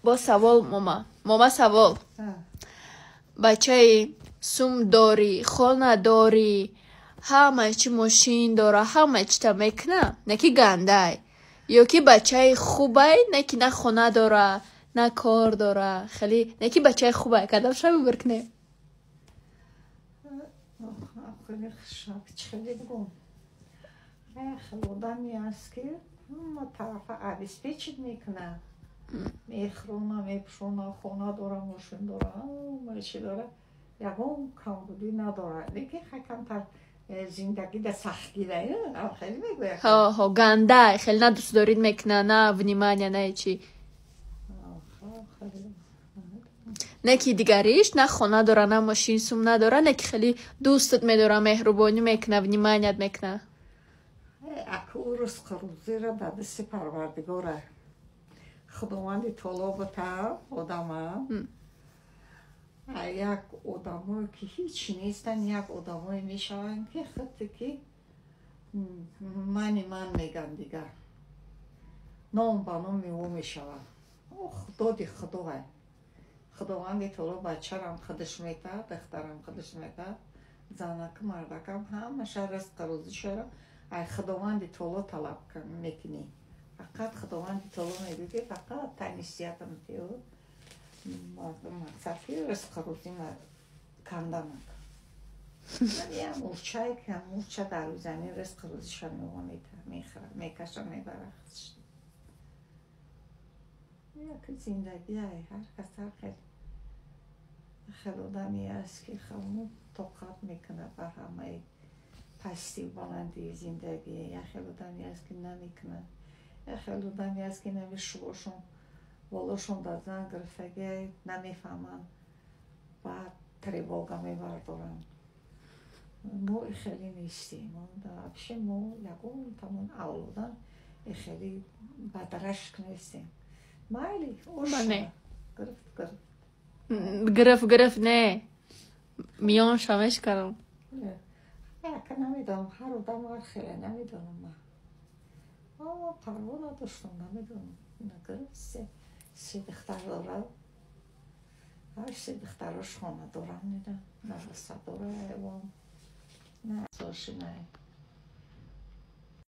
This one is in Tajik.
Бо савол, мома, мома, савол. Бачаи сум дорӣ, хона дорӣ, ҳама чи, мошин дора, ҳама чита мекуна, не ки гандай, ё ки бачаи хубай, не ки на хона дора, на кор дора, хеле, не ки бачаи хубай, кадомша выбор кунем? Хеле бигӯм, хеле одаме аст, ки ҳама тарафа обеспечить мекунад, мехӯрона, мепӯшона, хона дора, мошин дора, ҳама чи дора, ягон камбудӣ надорад, лекин хай камтар зиндагида сахтгира, хеле мегӯяд. Ҳо, гандай, хеле на дӯстдорӣ мекуна, на внимания, на чи, не ки дигариш на хона дора, на мошин, сум надора, не ки хеле дӯстат медора, меҳрубонӣ мекуна, внимания т мекуна. Аку ризқу рӯзиро дар дасти Парвардигора, Худованди Таоло бута одама. Як одамое ки ҳеч нестанд, як одамое мешаванд, ки худте ки мани ман меган, дигар ном ба номи ӯ мешавад. Доди Худоа, Худованди Таоло бачарам худаш метаҳад, духтарам худаш метаҳад, занаку мардакам, ҳамаша ризқу рӯзишаро ай Худованди Таоло талаб мекунӣ. Фақат Худованди Таоло мегӯ, ки фақат танисиятам тиё, мақсад ки ризқу рӯзима канданак. Я мурчае ки мурча дар рӯи замин ризқу рӯзиша мева мехӯра, мекаша, мебара. Як зиндагӣ ай ҳар кас ҳар хел. Хел одаме аст, ки хаму тоқат мекунад ба ҳамаи пастию баландии зиндагӣ, як хел одаме аст, ки намекунад, як хел одаме аст, ки нами шувошон болошон дар зан гирифтагӣ, намефаҳманд, баъд тревога мебардоранд. Мо хеле нестем вообще, мо ягон тамон авлодан хеле бадрашк нестем. Майли, гирифт, гирифт. Гирифт, гирифт, не миёнша мешкарам. Яка намедонам, ҳар одам ҳар хеле, намедонам, ман парво надоштам, намедонам. Гирифт, се духтар дорад, ҳар се духтарош хона дорам, неда наваса дора, на сошина.